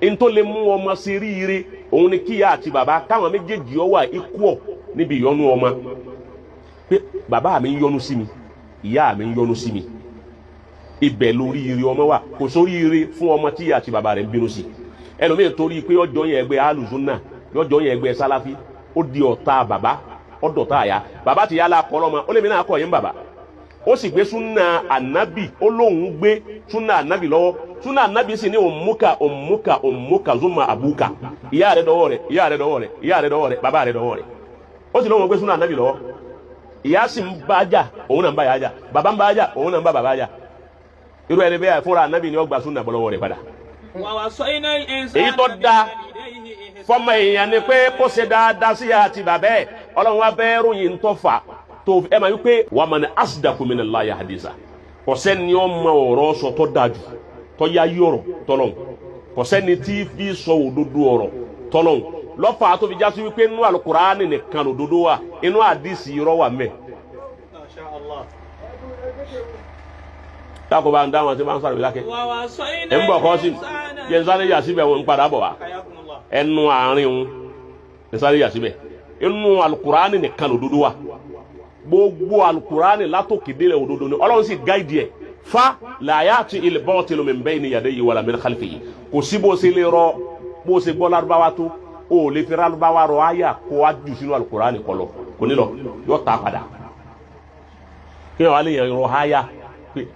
N tó lè mú ọmọ sí ríire òun ni kíyà àti bàbá káwọn méjèèjì ọ wà equal níbi ìyọnu ọmọ, pé bàbá mi ń yọnu sí mi, ìyá mi ń yọnu sí mi, ibẹ̀ lórí ire ọmọ wà. Kò sórí ire fún ọmọ tí ìyá àti bàbá rẹ̀ ń bínú sí. Ẹlòmíì torí pé ọjọ́ yẹn ẹgbẹ́ alùsùnà, ọjọ́ yẹn ẹgbẹ́ sáláfí, ó di ọ̀tá bàbá, ó dọ̀tá àyà bàbá ti yálà kọ́ lọ́mọ. Ó lè mi náà kọ́ yẹn bàbá, ó sì gbé súnà ànábì, ó lóun gbé súnà ànábì lọ́wọ́. Súnà ànábì sì ní òmùkà òmùkà òmùkà zuma àbúkà, ìyá rẹ̀ dọwọ́ rẹ̀, ìyá rẹ̀ dọwọ́ rẹ̀, ìyá rẹ̀ dọwọ́ rẹ̀, bàbá rẹ̀ dọwọ́ rẹ̀. Ó sì lóun gbé súnà ànábì lọ́wọ́, ìyá sì ń bá jà, òun náà ń bá yà jà, bàbá ń bá jà, òun náà ń bá bàbá jà. Irú ẹni bẹ́ẹ̀ fúnra ànábì ni ó gba súnà bọ́ lọ́wọ́ rẹ̀ padà. Èyí tó da fọmọ èèyàn ni pé kó ṣe dáadáa sí àti bàbá ẹ̀. Ọlọ́run wa bẹ́ẹ̀ ròyìn tó fà tó ẹ máa wí pé wa man asdaqu minallahi hadisa. Kò sẹ́ni ó mọ ọ̀rọ̀ sọ tó dáa jù, tó yá yọ̀rọ̀ tọ́lọ́hún, kò sẹ́ni tí fi sọ òdodo ọ̀rọ̀ tọ́lọ́hún. Lọ́fà tó fi jásí wípé inú Al-Qur'ani nìkan lòdodo wà, inú àdìsí irọ́ wà mẹ́. Táàkó bá ń dá wọn tí wọ́n ń sọ̀rọ̀ ìdákẹ́ ẹ̀ ń bọ̀ kọ́ sí jẹ́ ń sáré yà síbẹ̀, wọn ń padà bọ̀ wá ẹnu àárín wọn ń sáré yà síbẹ̀. Inú Al-Qur'ani nìkan lòdodo wà, gbogbo Al-Qur'ani látòkè délẹ̀ òdodo ni. Ọlọ́run sì gáìdì ẹ̀ fa la ya'ti al-batilu min bayni yadayhi wala min khalfihi. Kò sí bó ṣe lè rọ, bó ṣe gbọ́ lárúbáwá tó, o lè fi lárúbáwá rọ àyà kó a jù sínú Al-Qur'ani kọlọ, kò ní lọ, yóò ta padà. Kí wọn wá lè yàn rọ àyà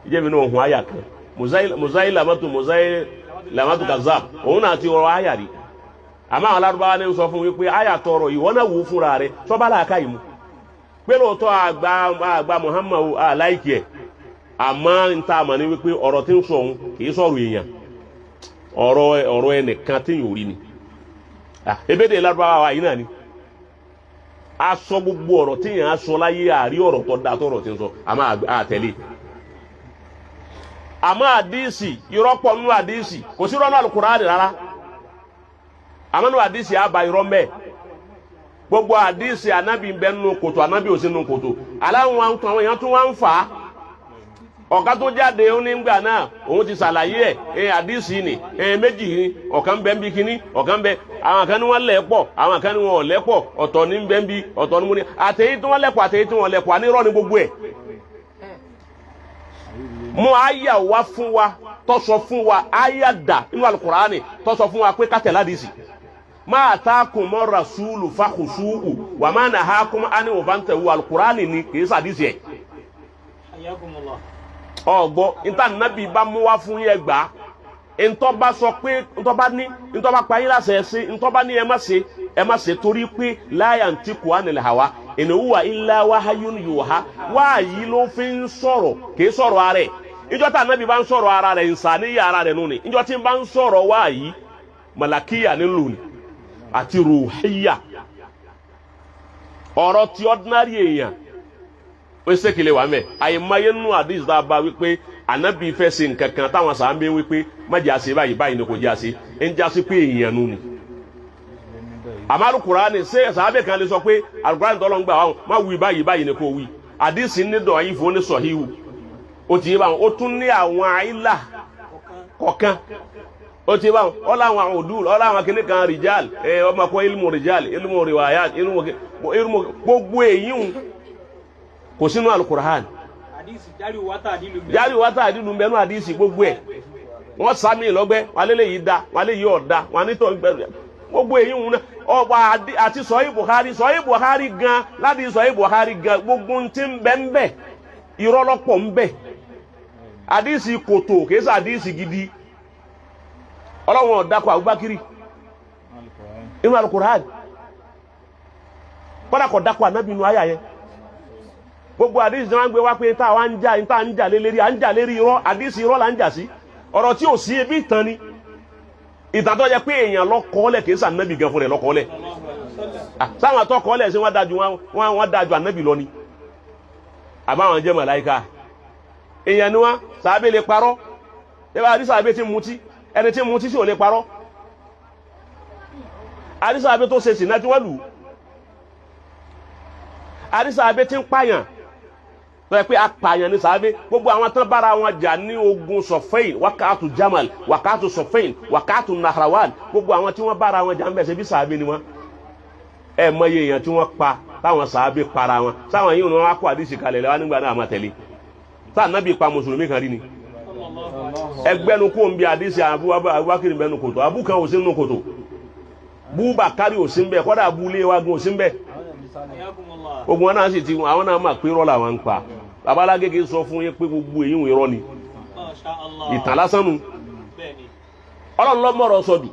jẹ́ mi náà hun àyà kan Musailamatu Kazzab, òun náà ti rọ àyà rí. Àmọ́ àwọn lárúbáwá ní sọ fún wípé àyà tọrọ ìwọ náà wò fúnra rẹ sọ́ba làákà yìí mu pé lóòótọ́ àgbà Muhammadu aláìkí ẹ̀, àmọ́ n ta àmọ́ ni wípé ọ̀rọ̀ tí ń sọ òun kì í sọ̀rọ̀ èèyàn, ọ̀rọ̀ ẹnìkan tí yóò rí ni. Ebédè lárúbáwá wa yìí náà ni a sọ gbogbo ọ̀rọ̀ tí yẹn a sọ láyé, àrí ọ̀rọ̀ tó da tọ̀rọ̀ tí ń sọ, àmọ́ àtẹ̀lé. Àmọ́ àdìsí irọ́ pọ̀ nínú àdìsí, kò sí rọ́nà Al-Qur'ani rárá, àmọ́ nínú àdìsí àbá irọ́ mẹ́ẹ̀. Gbogbo àdìsí ànábì ń bẹ nínú kòtò, ànábì ò sí nínú kòtò. Aláwọn àwọn èèyàn tún wá ń fà á. Ọ̀ká tó jáde ó ní gbà náà òun ti ṣàlàyé ẹ̀ ẹ̀ àdìsí ni ẹ̀ méjì ni, ọ̀kan ń bẹ ń bí kínní, ọ̀kan ń bẹ, àwọn kan ní wọ́n lẹ̀ pọ̀, àwọn kan ní wọ́n ò lẹ̀ pọ̀, ọ̀tọ̀ ní ń bẹ ń bí, ọ̀tọ̀ ní mú ní, àtẹ̀yí tí wọ́n lẹ̀ pọ̀, àtẹ̀yí tí wọ́n lẹ̀ pọ̀, ànírọ́ ni gbogbo ẹ̀. Mú àyà wá fún wa tó sọ fún wa, àyà dà nínú Al-Qur'ani tó sọ fún wa pé ká tẹ̀lé àdìsí. Ma ataakum rasulu fakhusuhu wa ma nahakum anhu fantahu. Al-Qur'ani ni, kì í sàdìsí ẹ̀. Ọgbọ́ níta nàbí bá mú wá fún yẹn gbà, ntọ́ bá sọ pé ntọ́ bá ní, ntọ́ bá pa yín láṣẹ ẹ ṣe, ntọ́ bá ní ẹ má ṣe, ẹ má ṣe, torí pé la yantiqu anil hawa in huwa illa wahyun yuha. Wáyí ló fi ń sọ̀rọ̀, kì í sọ̀rọ̀ ara ẹ̀. Ìjọ tá nàbí bá ń sọ̀rọ̀ ara rẹ̀, ìsàníyà ara rẹ̀ nù ni. Ìjọ tí ń bá ń sọ̀rọ̀ wáyí, màlàkíyà nílùú ni àti ruhiya, ọ̀rọ̀ tí ordinary èèyàn ó ṣe kele wà mẹ́. Àyèmáyé nínú àdìs tá a bá wípé ànábì fẹ́ ṣe nǹkan kan táwọn sàábé wípé má jẹ́ àṣe báyìí, báyìí ni kò jẹ́ àṣe, ń jásí pé èèyàn nù ni. Àmọ́ Al-Kùránì ṣé sàábé kan lè sọ pé Al-Kùránì tọ́lọ́ ń gbà wọ́n má wí báyìí, báyìí ni kò wí? Àdìs ní dọ̀ yìí fún ní sọ̀híhù, ó ti yé báwọn, ó tún ní àwọn àìlà kọ̀ọ̀kan, ó ti báwọn, ó láwọn òdúl, ó láwọn kìnnì kan rìjàl, ẹ ọmọ kọ ilmu rìjàl, ilmu riwayat, ilmu gbogbo èyí ń kò sínú Al-Qur'an. Jáde wá tá àdìlú ń bẹnu àdìsí gbogbo ẹ̀, wọ́n sami lọ́gbẹ́ wọn alẹ́ yìí da, wọn alẹ́ yìí ọ̀da, wọn anítọ̀ gbogbo èyí ń náà ọba àti sọ̀hí Bukhari, sọ̀hí Bukhari gan láti sọ̀hí Bukhari gan, gbogbo ń ti ń bẹ ń bẹ irọ́ lọ́pọ̀ ń bẹ. Àdìsí kòtò kìí ṣe àdìsí gidi. Ọlọ́run ọ̀dàkọ̀ Abubakiri inú Al-Qur'an, kọ́dà kọ̀ dákọ̀ ànábì inú ayà yẹn. Gbogbo àdìsí wọn gbé wá pé tá a ń jà, tá a ń jà lé lérí, à ń jà lérí irọ́, àdìsí irọ́ là ń jà sí, ọ̀rọ̀ tí ò sí ebi ìtàn ni, ìtàn tó yẹ pé èèyàn lọ́kọ́ọ́lẹ̀, kìí ṣe ànábì gan fún rẹ̀ lọ́kọ́ọ́lẹ̀. Sáwọn àtọ́kọ́ọ́lẹ̀ sí wọ́n dájú, wọ́n dájú ànábì lọ ni, àbáwọn jẹ́ màláíkà? Èèyàn ni wọ́n, sàábé lè parọ́. Ẹ bá àdìsí àbẹ́ tí ń mutí, ẹni tí ń mutí sí ò lè parọ́. Àdìsí àbẹ́ tó ṣe sìnà tí wọ́n lù, àdìsí àbẹ́ tí ń pààyàn. Tọ́ ẹ pé apààyàn ní sàábé. Gbogbo àwọn tán bára wọn jà ní ogun Sọfẹ́yìn, wákàtú Jamal, wákàtú Sọfẹ́yìn, wákàtú Nahrawan, gbogbo àwọn tí wọ́n bára wọn jà ń bẹ̀ ṣe bí sàábé ni wọ́n. Ẹ mọye èèyàn tí wọ́n pa táwọn sàábé para wọn. Sáwọn yìí wọn wá kó àdìsí kalẹ̀ lẹ́wọ́n nígbà náà máa tẹ̀lé. Táà nábì pa mùsùlùmí kan rí ni. Ẹgbẹ́nu kó ń bi àdìsí Abubakar bẹnu kòtò, abúkan ò sí nínú kòtò, Bubakari ò sí ń bẹ, kọ́dà abúlé wa gan ò sí ń bẹ. Gbogbo wọn náà sì ti àwọn náà máa pé rọ́lá wọn ń pa. Babalágége sọ fún yín pé gbogbo èyí ń irọ́ ni, ìtàn lásán nu. Ọlọ́run lọ́mọ̀rọ̀ sọ dù.